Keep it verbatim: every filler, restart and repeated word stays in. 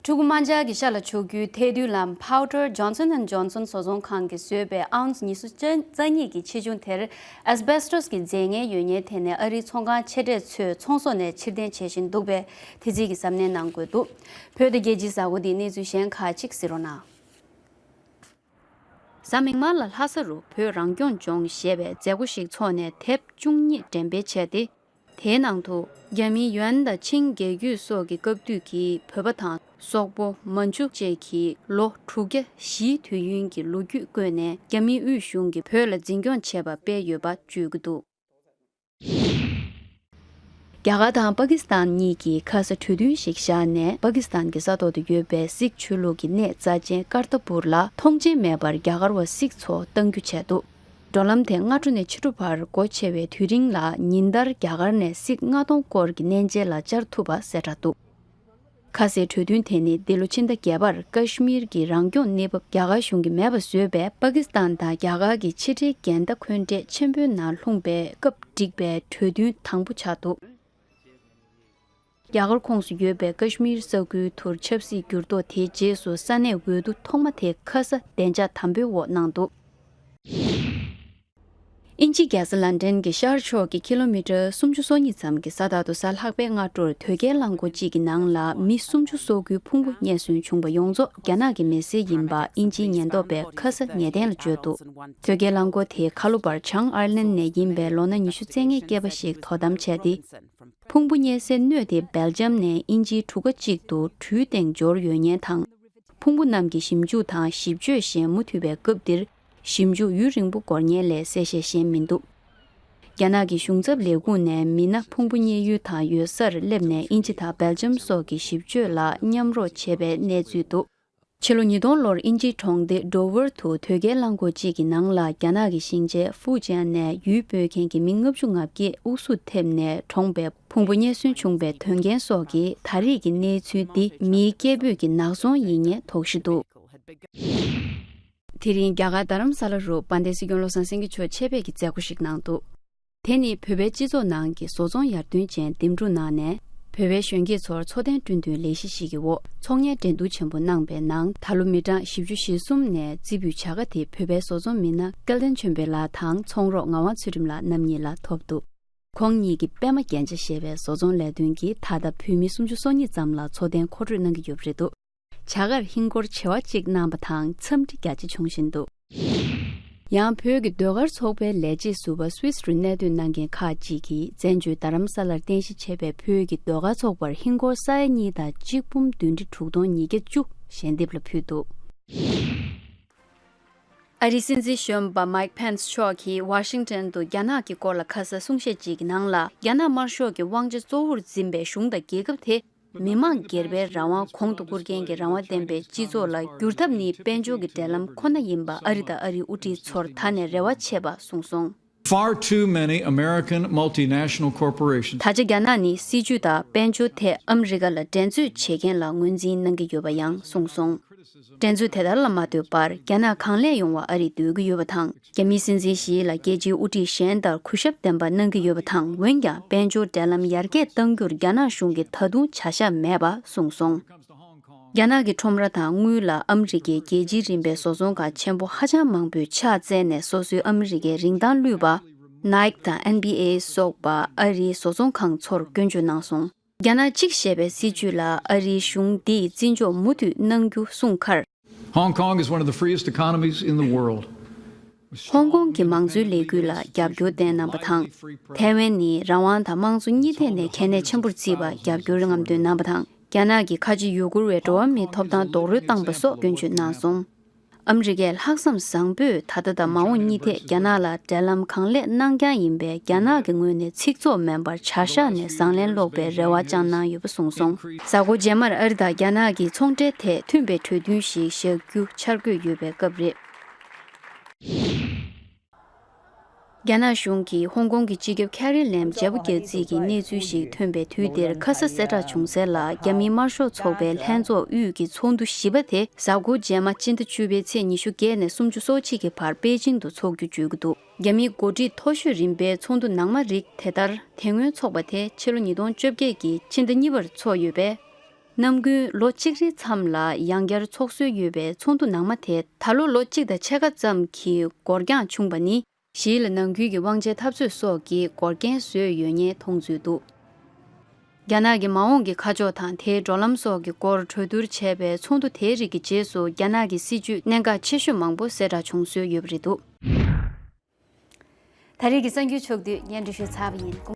ཕྲུ་གུ་དམར་འབྱར་གྱི་ཤ་ལ་བྱུག་རྒྱུའི་ཐལ་རྡུལ་ལམ་Powder Johnson and Johnson བཟོ་ཚོང་ཁང་གིས་བཟོས་པའི་ཨའུན་སི་ཉི་ཤུ་རྩ་གཉིས་ཀྱི་ཆེ་ཆུང་དེར་Asbestos གི་རྫས་ངན་ཡོད་མཁན་ཐད་ནས་ཨ་རིའི་ཚོང་ཁང་ཆེ་གྲས་ཚོས་ཚོང་ཟོག་ནས་ཕྱིར་འཐེན་བྱེད་བཞིན་འདུག་པས། དེ་རྩིས་ཀྱི་གཟབ་ནན་གནང་དགོས་འདུག་བོད་དང་རྒྱལ་སྤྱིའི་གཟའ་འཁོར་འདིའི་གནས་ཚུལ་གཞན་ཁག་ཅིག་གཟིགས་རོགས་གནང་། གཟའ་མིག་དམར་ལ་ལྷ་ས་རུ་བོད་རང་སྐྱོང་ལྗོངས་ཞེས་པའི་མཛད་སྒོ་ཞིག་འཚོགས་ནས་དེབ་བཅུ་གཉིས་འགྲེམས་སྤེལ་བྱས་ཏེ། དེའི་ནང་དུ་རྒྱ་མིའི་ཡོན་དང་ཆིང་རྒྱལ་རྒྱུད་སོགས་ཀྱི་སྐབས་དུས་ཀྱི་བོད་པ་དང་སོག་པོ་མན་ཇུ་བཅས་ཀྱི་ལོ་དྲུག་བརྒྱ་བཞིའི་དུས་ཡུན་གྱི་ལོ་རྒྱུས་བཀོད་ནས་རྒྱ་མིའི་དབུས་གཞུང་གིས་བོད་ལ་འཛིན་སྐྱོང་བྱས་པ་སྤེལ་ཡོད་པ་བརྗོད་ཀྱི་འདུག་རྒྱ་གར་དང་པ་ཀི་སི་ཐན་གཉིས་ཀྱིས་ཁ་ས་གྲོས་མཐུན་ཞིག་བཞག་ནས། པ་ཀི་སི་ཐན་གྱི་ས་ཐོག་ཏུ་ཡོད་པའི་སིག་ཆོས་ལུགས་ཀྱི་གནས་རྩ་ཆེན་ཀར་ཏ་པུར་ལ་ཐོངས་མཆན་མེད་པར་རྒྱ་གར་བ་སིག་ཚོ་གཏང་རྒྱུ་བྱས་འདུག་བགྲོད་ལམ་དེ་སྔ་དྲོ་ནས་ཕྱི་དྲོ་བར་སྒོ་ཕྱེ་བའི་དུས་རིང་ལ། ཉིན་ལྟར་རྒྱ་གར་ནས་སིག་ལྔ་སྟོང་སྐོར་གྱི་གནས་མཇལ་ལ་བཅར་ཐུབ་པ་གསལ་བསྒྲགས་འདུག་ཁ་སའི་གྲོས་མཐུན་དེ་ནི་འདི་ལོ་ཕྱི་ཟླ་བརྒྱད་པར་ཀ་ཤི་མིར་གྱི་རང་སྐྱོང་གནས་བབ་རྒྱ་གར་གཞུང་གིས་མེད་པ་བཟོས་པའི་པ་ཀི་སི་ཐན་དང་རྒྱ་གར་གྱི་ཕྱི་འབྲེལ་འགལ་ཟླ་འཁོན་འགྲས་ཆེན་པོའི་ནང་ལྷུང་པའི་སྐབས་བསྒྲིགས་པའི་གྲོས་མཐུན་དང་པོ་ཆགས་འདུག་རྒྱ་གར་ཁོངས་སུ་ཡོད་པའི་ཀ་ཤི་མིར་ས་ཁུལ་དུ་ཆབ་སྲིད་འགྱུར་ལྡོག་དེའི་རྗེས་སུ་ས་གནས་འོས་བསྡུ་ཐོག་མ་དེ་ཁ་ས་བདེ་འཇགས་དམ་པོའི་འོག་གནང་འདུག་དབྱིན་ཇིའི་རྒྱལ་ས་ལན་ཌན་གྱི་ཤར་ཕྱོགས་ཀྱི་ཀི་ལོ་མི་ཊར་སུམ་ཅུ་སོ་གཉིས་ཙམ་གྱི་ས་ཐག་ཏུ་གཟའ་ལྷག་པའི་སྔ་དྲོར་དོས་སྐྱེལ་རླངས་འཁོར་གཅིག་གི་ནང་ལ་མི་སུམ་ཅུ་སོ་དགུའི་ཕུང་པོ་རྙེད་སོན་བྱུང་བ་ཡོངས་རྫོགས་རྒྱ་ནག་གི་མི་སེར་ཡིན་པ་དབྱིན་ཇིའི་ཉེན་རྟོག་པས་ཁ་ས་ཉེས་གཏན་ལ་བཅོལ་འདུག་དོས་སྐྱེལ་རླངས་འཁོར་དེའི་ཁ་ལོ་པར་བྱང་ཨར་ལན་ནས་ཡིན་པའི་ལོ་ན་ཉི་ཤུ་རྩ་ལྔའི་སྐྱེས་པ་ཞིག་དོ་དམ་བྱས་ཏེ། ཕུང་པོ་རྙེད་སའི་སྣོད་དེ་སྦེལ་ཇམ་ནས་དབྱིན་ཇིའི་གྲུ་ཁ་གཅིག་ཏུ་གྲུའི་སྟེང་འབྱོར་ཡོད་ཉེན་དང་། ཕུང་པོ་རྣམས་ཀྱི་ཞིབ་འཇུག་དང་ཞིབ་དཔྱོད་བཞིན་མུ་མཐུད་པའི་སྐབས་འདིར། ཞིབ་འཇུག་ཡུན་རིང་པོ་འགོར་ཉེན་ལས་གསལ་བཤད་གཞན་མི་འདུག་རྒྱ་ནག་གི་གཞུང་ཚབ་ལས་ཁུངས་ནས་མི་སྣ་ཕུང་པོ་རྙེད་ཡུལ་དང་ཡོད་སར་སླེབས་ནས་དབྱིན་ཇི་དང་སྦེལ་ཇམ་སོགས་ཀྱི་ཞིབ་དཔྱོད་ལ་མཉམ་རོགས་བྱས་པའི་གནས་ཚུལ་འདུག་ཕྱི་ལོ་ཉིས་སྟོང་ལོར་དབྱིན་ཇིའི་གྲོང་སྡེ་ཌོ་ཝར་དུ་དོས་སྐྱེལ་རླངས་འཁོར་གཅིག་གི་ནང་ལ་རྒྱ་ནག་གི་ཞིང་ཆེན་ཧྥུའུ་ཅན་ནས་ཡུལ་སྤོས་མཁན་གྱི་མི་ལྔ་བཅུ་ང་བརྒྱད་དབུགས་སུབ་ཐེབས་ནས་གྲོངས་པའི་ཕུང་པོ་རྙེད་སོན་བྱུང་བའི་དོན་རྐྱེན་སོགས་ཀྱི་ད་རེས་ཀྱི་གནས་ཚུལ་འདི་མིའི་སྐད་འབོད་ཀྱི་ནག་ཚོང་ཡིན་ངེས་དོགས་གཞི་འདུག་དེ་རིང་རྒྱ་གར་རྡ་རམ་ས་ལ་རུ་དཔལ་ལྡན་སྲིད་སྐྱོང་བློ་བཟང་སེང་གེ་མཆོག་ཆེད་ཕེབས་ཀྱི་མཛད་སྒོ་ཞིག་གནང་འདུག་དེ་ནི་བོད་པའི་སྤྱི་ཚོགས་ནང་གི་བཟོ་ཚོང་ཡར་ཐོན་ཅན་འདེམས་སྒྲུག་གནང་ནས། བོད་པའི་གཞོན་སྐྱེས་ཚོར་འཚོ་རྟེན་བསྐྲུན་དོན་ལས་གཞི་ཞིག་གི་འོག་ཚོང་གཉེར་འགྲན་བསྡུར་ཆེན་པོ་གནང་པའི་ནང་། ད་ལོ་མི་གྲངས་བཞི་བཅུ་ཞེ་གསུམ་ནས་རྩིས་འབུལ་བྱ་དགའ་དེ་བོད་པའི་བཟོ་ཚོང་མི་སྣ་སྐལ་ལྡན་ཆོས་འཕེལ་ལགས་དང་ཚོང་རོགས་ངག་དབང་ཚུལ་ཁྲིམས་ལགས་རྣམ་གཉིས་ལ་ཐོབ་འདུག་ཁོང་གཉིས་ཀྱིས་པད་མ་རྒྱན་ཆ་ཞེས་པའི་བཟོ་ཚོང་ལས་དོན་གྱིས་ད་ལྟ་བོད་མི་སུམ་ཅུ་སོ་གཉིས་ཙམ་ལ་འཚོ་རྟེན་མཁོ་སྤྲོད་གནང་གི་ཡོད་པ་རེད་འདུག་བྱ་དགར་ཧིན་སྒོར་བྱེ་བ་གཅིག་གནང་བ་དང་འཚམས་འདྲི་རྒྱ་ཆེ་བྱུང་བཞིན་འདུག་ཡང་བོད་ཀྱི་ཟློས་གར་ཚོགས་པའི་ལས་བྱེད་ཟུར་པ་སུད་སི་རུ་གནས་སྡོད་གནང་མཁན་ཁག་ཅིག་གིས་བཙན་བྱོལ་རྡ་རམ་ས་ལར་རྟེན་གཞི་བྱས་པའི་བོད་ཀྱི་ཟློས་གར་ཚོགས་པར་ཧིན་སྒོར་ས་ཡ་གཉིས་དང་གཅིག་འབུམ་བདུན་ཁྲི་དྲུག་སྟོང་ཉིས་བརྒྱ་བཅུ་ཞལ་འདེབས་ལ་ཕུལ་འདུག་ཨ་རིའི་སྲིད་འཛིན་གཞོན་པ་མའིག་ཕེན་སི་མཆོག་གིས་ཝ་ཤིང་ཊོན་དུ་རྒྱ་ནག་གི་སྐོར་ལ་ཁ་ས་གསུང་བཤད་ཅིག་གི་ནང་ལ། རྒྱ་ནག་དམར་ཤོག་གི་དབང་ཆ་གཙོ་བོར་འཛིན་པའི་གཞུང་དང་རྒྱལ་ཁབ་དེ། མི་མང་སྒེར་པའི་རང་དབང་གོང་དུ་བཀུར་མཁན་གྱི་རང་དབང་ལྡན་པའི་སྤྱི་ཚོགས་ལ་བསྒྱུར་ཐབས་ནི་དཔལ་འབྱོར་གྱི་འབྲེལ་ལམ་ཁོ་ན་ཡིན་པ་ཨ་རི་དང་ཨ་རིའི་དབུ་ཁྲིད་ཚོར་ད་ནས་རེ་བ་ཆེ་བ་གསུངས་སོང་། Far too many American multinational corporations. ད་ཆ་རྒྱ་ནག་ནི་སྲིད་ཇུས་དང་དཔལ་འབྱོར་ཐད་ཨ་མི་རི་ཀ་ལ་འགྲན་རྩོད་བྱེད་མཁན་ལ་ངོས་འཛིན་གནང་གི་ཡོད་པ་ཡང་གསུངས་སོང་། འགྲན་རྩོད་དེ་ལྟར་ལ་མ་ལྟོས་པར་རྒྱ་ནག་གང་ལེགས་ཡོང་བ་ཨ་རིས་འདོད་ཀྱི་ཡོད་པ་དང་། རྒྱ་མིའི་སྲིད་འཛིན་ཞི་ལ་རྒྱལ་སྤྱིའི་དབུ་ཁྲིད་གཞན་ལྟར་གུས་ཞབས་ལྡན་པ་གནང་གི་ཡོད་པ་དང་། འོན་ཀྱང་དཔལ་འབྱོར་འབྲེལ་ལམ་ཡར་རྒྱས་གཏང་རྒྱུར་རྒྱ་ནག་གཞུང་གིས་ད་དུང་བྱ་གཞག་མེད་པ་གསུངས་སོང་། རྒྱ་ནག་གི་ཁྲོམ་ར་དང་དངུལ་ལ་ཨ་མི་རི་ཀའི་རྒྱལ་སྤྱིའི་རིམ་པའི་བཟོ་ཚོང་ཁང་ཆེན་པོ་ཧ་ཅང་མང་པོས་ཕྱག་བཙལ་ནས་སོ་སོའི་ཨ་མི་རི་ཀའི་རིན་ཐང་བླུས་པ། Nike དང་ཨེན་བྷི་ཨེ་སོགས་པ་ཨ་རིའི་བཟོ་ཚོང་ཁང་ཚོར་སྐྱོན་བརྗོད་གནང་སོང་། རྒྱ་ནག་གཅིག་ཞེས་པའི་སྲིད་ཇུས་ལ་ཨ་རིའི་གཞུང་འདིས་བརྩི་འཇོག་མུ་མཐུད་གནང་རྒྱུ་གསུངས་ཁར། Hong Kong is one of the freest economies in the world. ཧོང་ཀོང་གི་མང་གཙོའི་ལས་འགུལ་ལ་རྒྱབ་སྐྱོར་བསྟན་གནང་བ་དང་། ཐའེ་ཝན་ནི་རང་དབང་དང་དམངས་གཙོ་གཉིས་ཐད་ནས་གལ་གནད་ཆེན་པོར་བརྩིས་པ་རྒྱབ་སྐྱོར་རྔམ་སྟོན་གནང་བ་དང་། རྒྱ་ནག་གི་ཁ་ཆེ་ཡུ་གུར་བའི་འགྲོ་བ་མིའི་ཐོབ་ཐང་རྡོག་རོལ་བཏང་པ་སོགས་སྐྱོན་བརྗོད་གནང་སོང་། ཨ་མི་རི་ཀས་ལྷག་བསམ་བཟང་པོས་ད་ལྟ་དང་མ་འོངས་གཉིས་ཐད་རྒྱ་ནག་ལ་འབྲེལ་ལམ་གང་ལེགས་གནང་རྐྱང་ཡིན་པས། རྒྱ་ནག་གི་ངོས་ནས་ཚིག་ཚོགས་མིན་པར་བྱ་གཞག་ནས་བཟང་ལན་སློག་པའི་རེ་བ་བཅངས་གནང་ཡོད་པ་གསུངས་སོང་། གཟའ་འཁོར་རྗེས་མར་ཨ་རི་དང་རྒྱ་ནག་གི་ཚོང་འབྲེལ་ཐད་མཐུན་པའི་གྲོས་མཐུན་ཞིག་བཞག་རྒྱུ་འཆར་འགོད་ཡོད་པའི་སྐབས་རེད། རྒྱ་ནག་གཞུང་གིས་ཧོང་ཀོང་གི་སྤྱི་ཁྱབ་ཁེ་རི་ལེམ་བརྗེ་པོ་རྒྱག་རྩིས་ཀྱི་གནས་ཚུལ་ཞིག་ཐོན་པའི་དུས་དེར་ཁ་ས་གསལ་བསྒྲགས་བྱུང་གསལ་ལ། རྒྱ་མིའི་དམར་ཤོག་ཚོགས་པའི་ལྷན་ཚོགས་དབུས་ཀྱི་ཚོགས་འདུ་བཞི་པ་དེ་གཟའ་འཁོར་རྗེས་མ་སྤྱི་ཟླ་བཅུ་པའི་ཚེས་ཉི་ཤུ་བརྒྱད་ནས་སུམ་ཅུ་སོ་གཅིག་གི་བར་པེ་ཅིང་དུ་འཚོགས་རྒྱུ་བརྗོད་ཀྱི་འདུག་རྒྱ་མིའི་འགོ་ཁྲིད་མཐོ་ཤོས་རིམ་པའི་ཚོགས་འདུ་ནང་མ་རིགས་དེ་ལྟར་དེ་སྔོན་ཚོགས་པ་དེ་ཕྱི་ལོ་ཉིས་སྟོང་བཅོ་བརྒྱད་ཀྱི་ཕྱི་ཟླ་གཉིས་པར་ཚོགས་ཡོད་པས། ནམ་རྒྱུན་ལོ་གཅིག་རེའི་མཚམས་ལ་ཡང་བསྐྱར་ཚོགས་སྲོལ་ཡོད་པའི་ཚོགས་འདུ་ནང་མ་དེ་ད་ལོ་ལོ་གཅིག་དང་ཕྱེད་ཀ་ཙམ་གྱི་འགོར་འགྱངས་བྱུང་བ་ནི། ཞི་ལ་ནང་ཁུལ་གྱི་དབང་ཆའི་འཐབ་རྩོད་སོགས་ཀྱི་འགོག་རྐྱེན་བཟོས་ཡོད་ངེས་མཐོང་ཚུལ་འདུག་རྒྱ་ནག་གི་མ་འོངས་ཀྱི་ཁ་ཕྱོགས་དང་དེའི་འགྲོ་ལམ་སོགས་ཀྱི་སྐོར་གྲོས་བསྡུར་བྱས་པའི་ཚོགས་འདུ་དེའི་རིགས་ཀྱི་རྗེས་སུ། རྒྱ་ནག་གི་སྲིད་བྱུས་གནད་འགག་ཆེ་ཤོས་མང་པོ་གསལ་བསྒྲགས་བྱུང་སྲོལ་ཡོད་པ་རེད་འདུག་ད་རེས་ཀྱི་གསར་འགྱུར་ཕྱོགས་བསྡུས་སྙན་སྒྲོན་ཞུས་ཚར་བ་ཡིན།